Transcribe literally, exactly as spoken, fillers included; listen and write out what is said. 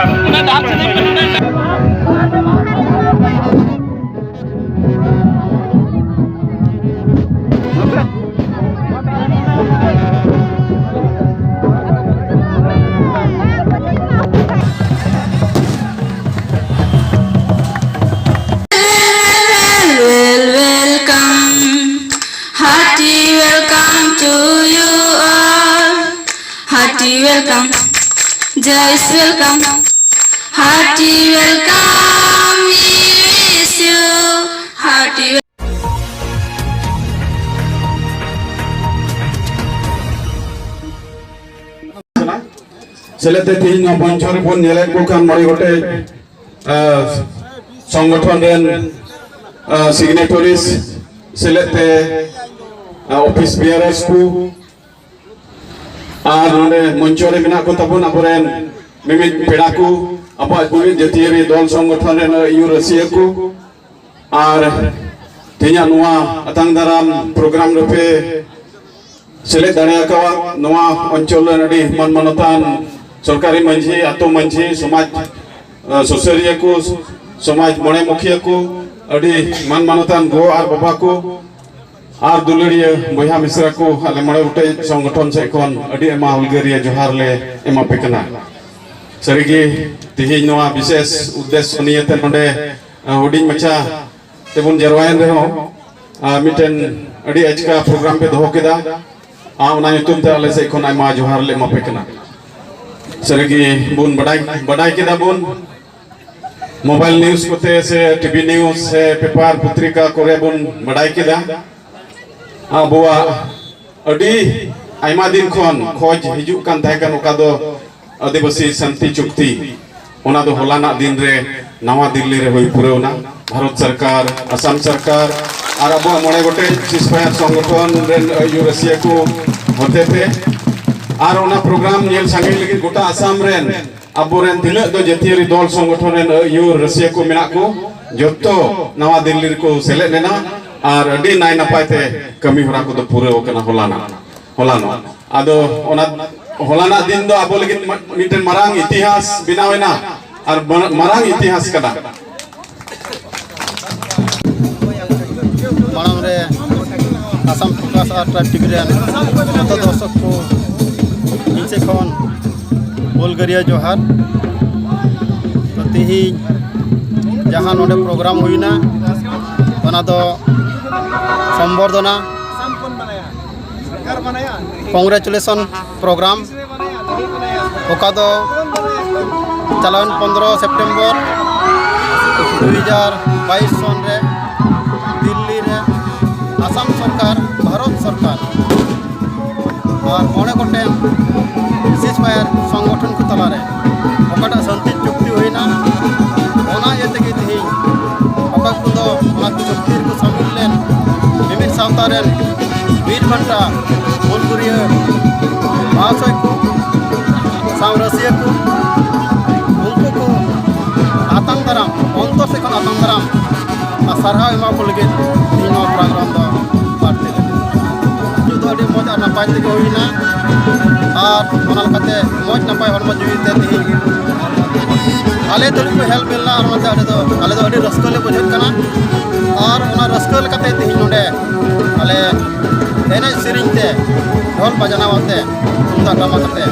ᱚᱱᱟ ᱰᱟᱦᱟᱨ ᱥᱮᱫ ᱤᱧ ᱢᱮᱱᱫᱟ᱾ Well, welcome. Hearty welcome to you all. Hearty welcome. Just welcome. Hearty welcome. We wish you hearty wel- ᱥᱮᱞᱮᱫ ᱛᱮ ᱛᱮᱦᱮᱧ ᱱᱚᱣᱟ ᱢᱚᱧᱪᱚ ᱨᱮᱵᱚᱱ ᱧᱮᱞᱮᱫ ᱠᱚ ᱠᱷᱟᱱ ᱢᱚᱬᱮ ᱜᱚᱴᱮᱡ, ᱟᱸ, ᱥᱚᱝᱜᱚᱴᱷᱚᱱ ᱨᱮᱱ, ᱟᱸ, signatories ᱥᱮᱞᱮᱫ ᱛᱮ, ᱟᱸ, office bearers ᱠᱚ ᱟᱨ ᱱᱚᱰᱮ ᱢᱚᱧᱪᱚ ᱨᱮ ᱢᱮᱱᱟᱜ ᱠᱚ ᱛᱟᱵᱚᱱ ᱟᱵᱚᱨᱮᱱ ᱢᱤᱢᱤᱫ ᱯᱮᱲᱟ ᱠᱚ, ᱟᱵᱚᱣᱟᱜ ᱢᱤᱢᱤᱫ ᱡᱟᱹᱛᱤᱭᱟᱹᱨᱤ ᱫᱚᱞ ᱥᱚᱝᱜᱚᱴᱷᱚᱱ ᱨᱮᱱ ᱟᱹᱭᱩᱨ ᱨᱟᱹᱥᱤᱭᱟᱹ ᱠᱚ, ᱟᱨ ᱛᱮᱦᱮᱧᱟᱜ ᱱᱚᱣᱟ ᱟᱛᱟᱝ ᱫᱟᱨᱟᱢ program ᱨᱮᱯᱮ ᱥᱮᱞᱮᱫ ᱫᱟᱲᱮ ᱟᱠᱟᱣᱟ᱾ ᱱᱚᱣᱟ ᱚᱧᱪᱚᱞ ᱨᱮᱱ ᱟᱹᱰᱤ ᱢᱟᱱ ᱢᱟᱱᱚᱛᱟᱱ ᱥᱚᱨᱠᱟᱨᱤ ᱢᱟᱹᱡᱷᱤ, ᱟᱛᱳ ᱢᱟᱹᱡᱷᱤ, ᱥᱚᱢᱟᱡᱽ, ᱟᱸ, ᱥᱩᱥᱟᱹᱨᱤᱭᱟᱹ ᱠᱚ, ᱥᱚᱢᱟᱡᱽ ᱢᱚᱬᱮ ᱢᱩᱠᱷᱤᱭᱟᱹ ᱠᱚ, ᱟᱹᱰᱤ ᱢᱟᱱ ᱢᱟᱱᱚᱛᱟᱱ ᱜᱚ ᱟᱨ ᱵᱟᱵᱟ ᱠᱚ, ᱟᱨ ᱫᱩᱞᱟᱹᱲᱤᱭᱟᱹ ᱵᱚᱭᱦᱟ ᱢᱤᱥᱨᱟ ᱠᱚ, ᱟᱞᱮ ᱢᱚᱬᱮ ᱜᱚᱴᱮᱡ ᱥᱚᱝᱜᱚᱴᱷᱚᱱ ᱥᱮᱫ ᱠᱷᱚᱱ ᱟᱹᱰᱤ ᱟᱭᱢᱟ ᱦᱩᱞᱜᱟᱹᱨᱤᱭᱟᱹ ᱡᱚᱦᱟᱨ ᱞᱮ ᱮᱢᱟ ᱯᱮ ᱠᱟᱱᱟ᱾ ᱥᱟᱹᱨᱤᱜᱮ ᱛᱮᱦᱮᱧ ᱱᱚᱣᱟ ᱵᱤᱥᱮᱥ ᱩᱫᱽᱫᱮᱥᱥᱚ ᱱᱤᱭᱮᱛᱮ ᱱᱚᱰᱮ, ᱟᱸ, ᱦᱩᱰᱤᱧ ᱢᱟᱪᱷᱟ ᱛᱮᱵᱚᱱ ᱡᱟᱨᱣᱟᱭᱮᱱ ᱨᱮᱦᱚᱸ, ᱟᱸ, ᱢᱤᱫᱴᱮᱱ ᱟᱹᱰᱤ ᱟᱪᱠᱟ program ᱯᱮ ᱫᱚᱦᱚ ᱠᱮᱫᱟ᱾ ᱟᱨ ᱚᱱᱟ ᱧᱩᱛᱩᱢ ᱛᱮ ᱟᱞᱮ ᱥᱮᱫ ᱠᱷᱚᱱ ᱟᱭᱢᱟ ᱡᱚᱦᱟᱨ ᱞᱮ ᱮᱢᱟ ᱯᱮ ᱠᱟᱱᱟ᱾ ᱥᱟᱹᱨᱤᱜᱮ ᱵᱚᱱ ᱵᱟᱰᱟᱭ, ᱵᱟᱰᱟᱭ ᱠᱮᱫᱟ ᱵᱚᱱ, mobile news ᱠᱚᱛᱮ ᱥᱮ TV news ᱥᱮ paper ᱯᱚᱛᱨᱤᱠᱟ ᱠᱚᱨᱮ ᱵᱚᱱ ᱵᱟᱰᱟᱭ ᱠᱮᱫᱟ᱾ ᱟᱵᱚᱣᱟᱜ ᱟᱹᱰᱤ ᱟᱭᱢᱟ ᱫᱤᱱ ᱠᱷᱚᱱ ᱠᱷᱚᱡᱽ ᱦᱤᱡᱩᱜ ᱠᱟᱱ ᱛᱟᱦᱮᱸ ᱠᱟᱱ, ᱚᱠᱟ ᱫᱚ ᱟᱹᱫᱤᱵᱟᱹᱥᱤ ᱥᱟᱱᱛᱤ ᱪᱩᱠᱛᱤ, ᱚᱱᱟ ᱫᱚ ᱦᱚᱞᱟᱱᱟᱜ ᱫᱤᱱ ᱨᱮ ᱱᱟᱣᱟ ᱫᱤᱞᱞᱤ ᱨᱮ ᱦᱩᱭ ᱯᱩᱨᱟᱹᱣ ᱮᱱᱟ᱾ ᱵᱷᱟᱨᱚᱛ ᱥᱚᱨᱠᱟᱨ, ᱟᱥᱟᱢ ᱥᱚᱨᱠᱟᱨ ᱟᱨ ᱟᱵᱚᱣᱟᱜ ᱢᱚᱬᱮ ᱜᱚᱴᱮᱡ ceasefire ᱥᱚᱝᱜᱚᱴᱷᱚᱱ ᱨᱮᱱ ᱟᱹᱭᱩᱨ ᱨᱟᱹᱥᱤᱭᱟᱹ ᱠᱚ ᱦᱚᱛᱮᱛᱮ ᱟᱨ ᱚᱱᱟ program ᱧᱮᱞ ᱥᱟᱸᱜᱮ ᱞᱟᱹᱜᱤᱫ ᱜᱚᱴᱟ ᱟᱥᱟᱢ ᱨᱮᱱ ᱟᱵᱚᱨᱮᱱ ᱛᱤᱱᱟᱹᱜ ᱫᱚ ᱡᱟᱹᱛᱤᱭᱟᱹᱨᱤ ᱫᱚᱞ ᱥᱚᱝᱜᱚᱴᱷᱚᱱ ᱨᱮᱱ ᱟᱹᱭᱩᱨ ᱨᱟᱹᱥᱤᱭᱟᱹ ᱠᱚ ᱢᱮᱱᱟᱜ ᱠᱚ, ᱡᱚᱛᱚ ᱱᱟᱣᱟ ᱫᱤᱞᱞᱤ ᱨᱮᱠᱚ ᱥᱮᱞᱮᱫ ᱞᱮᱱᱟ ᱟᱨ ᱟᱹᱰᱤ ᱱᱟᱭ ᱱᱟᱯᱟᱭ ᱛᱮ ᱠᱟᱹᱢᱤ ᱦᱚᱨᱟ ᱠᱚᱫᱚ ᱯᱩᱨᱟᱹᱣ ᱟᱠᱟᱱᱟ ᱦᱚᱞᱟᱱᱟᱜ, ᱦᱚᱞᱟᱱᱚᱜ᱾ ᱟᱫᱚ ᱚᱱᱟ ᱦᱚᱞᱟᱱᱟᱜ ᱫᱤᱱ ᱫᱚ ᱟᱵᱚ ᱞᱟᱹᱜᱤᱫ ᱢᱤᱫᱴᱮᱱ ᱢᱟᱨᱟᱝ ᱤᱛᱤᱦᱟᱥ ᱵᱮᱱᱟᱣ ᱮᱱᱟ ᱟᱨ ᱢᱟᱨᱟᱝ ᱤᱛᱤᱦᱟᱥ ᱠᱟᱱᱟ᱾ ᱢᱟᱲᱟᱝ ᱨᱮ ᱟᱥᱟᱢ ᱯᱷᱳᱠᱟᱥ ᱟᱨ ᱴᱨᱟᱭᱤᱵᱽ ᱴᱤᱵᱷᱤ ᱨᱮᱱ ᱡᱚᱛᱚ ᱫᱚᱨᱥᱚᱠ ᱠᱚ ᱤᱧ ᱥᱮᱫ ᱠᱷᱚᱱ ᱦᱩᱞᱜᱟᱹᱨᱤᱭᱟᱹ ᱡᱚᱦᱟᱨ᱾ ᱛᱚ, ᱛᱮᱦᱮᱧ ᱡᱟᱦᱟᱸ ᱱᱚᱰᱮ ᱯᱨᱳᱜᱨᱟᱢ ᱦᱩᱭᱱᱟ, ᱚᱱᱟ ᱫᱚ ᱥᱚᱢᱵᱚᱨᱫᱷᱚᱱᱟ, ᱠᱚᱝᱜᱨᱮᱪᱩᱞᱮᱥᱚᱱ ᱯᱨᱳᱜᱨᱟᱢ, ᱚᱠᱟ ᱫᱚ ᱪᱟᱞᱟᱣᱮᱱ ᱯᱚᱱᱫᱽᱨᱚ ᱥᱮᱯᱴᱮᱢᱵᱚᱨ ᱫᱩ ᱦᱟᱡᱟᱨ ᱵᱟᱭᱤᱥ ᱥᱚᱱ ᱨᱮ ᱫᱤᱞᱞᱤ ᱨᱮ ᱟᱥᱟᱢ ᱥᱚᱨᱠᱟᱨ, ᱵᱷᱟᱨᱚᱛ ᱥᱚᱨᱠᱟᱨ ᱟᱨ ᱢᱚᱬᱮ ᱜᱚᱴᱮᱱ ᱥᱤᱡᱽ ᱯᱷᱟᱭᱟᱨ ᱥᱚᱝᱜᱚᱴᱷᱚᱱ ᱠᱚ ᱛᱟᱞᱟᱨᱮ ᱚᱠᱟᱴᱟᱜ ᱥᱟᱱᱛᱤ ᱪᱩᱠᱛᱤ ᱦᱩᱭᱱᱟ, ᱚᱱᱟ ᱤᱭᱟᱹ ᱛᱮᱜᱮ ᱛᱮᱦᱮᱧ ᱚᱠᱟ ᱠᱚᱫᱚ ᱚᱱᱟ ᱪᱩᱠᱛᱤ ᱨᱮᱠᱚ ᱥᱟᱹᱢᱤᱞ ᱞᱮᱱ ᱢᱤᱢᱤᱫ ᱥᱟᱶᱛᱟ ᱨᱮᱱ ᱵᱤᱨ ᱵᱟᱱᱴᱟ ᱦᱩᱞᱜᱟᱹᱨᱤᱭᱟᱹ ᱢᱚᱦᱟᱥᱚᱭ ᱠᱚ ᱥᱟᱶ ᱨᱟᱹᱥᱤᱭᱟᱹ ᱠᱚ, ᱩᱱᱠᱩ ᱠᱚ ᱟᱛᱟᱝ ᱫᱟᱨᱟᱢ, ᱚᱱᱛᱚᱨ ᱥᱮᱫ ᱠᱷᱚᱱ ᱟᱛᱟᱝ ᱫᱟᱨᱟᱢ ᱟᱨ ᱥᱟᱨᱦᱟᱣ ᱮᱢᱟ ᱠᱚ ᱞᱟᱹᱜᱤᱫ ᱛᱮᱦᱮᱧ ᱱᱚᱣᱟ ᱯᱨᱳᱜᱨᱟᱢ ᱫᱚ ᱵᱟᱹᱲᱛᱤ ᱞᱮᱱᱟ᱾ ᱱᱤᱛᱚᱜ ᱫᱚ ᱟᱹᱰᱤ ᱢᱚᱡᱽ ᱟᱨ ᱱᱟᱯᱟᱭ ᱛᱮᱜᱮ ᱦᱩᱭᱱᱟ ᱟᱨ ᱚᱱᱟ ᱞᱮᱠᱟᱛᱮ ᱢᱚᱡᱽ ᱱᱟᱯᱟᱭ ᱦᱚᱲᱢᱚ ᱡᱤᱣᱤ ᱛᱮ ᱛᱮᱦᱮᱧ ᱟᱞᱮ ᱫᱷᱟᱹᱵᱤᱡ ᱠᱚ ᱦᱮᱞᱯ ᱞᱮᱱᱟ ᱟᱨ ᱚᱱᱟᱛᱮ ᱟᱞᱮ ᱫᱚ, ᱟᱞᱮ ᱫᱚ ᱟᱹᱰᱤ ᱨᱟᱹᱥᱠᱟᱹ ᱞᱮ ᱵᱩᱡᱷᱟᱹᱣᱮᱫ ᱠᱟᱱᱟ᱾ ᱟᱨ ᱚᱱᱟ ᱨᱟᱹᱥᱠᱟᱹ ᱞᱮᱠᱟᱛᱮ ᱛᱮᱦᱮᱧ ᱱᱚᱰᱮ ᱟᱞᱮ ᱮᱱᱮᱡ ᱥᱮᱨᱮᱧ ᱛᱮ, ᱰᱷᱚᱞ ᱵᱟᱡᱱᱟ ᱟᱛᱮ, ᱛᱩᱢᱫᱟᱜ ᱴᱟᱢᱟᱠ ᱟᱛᱮ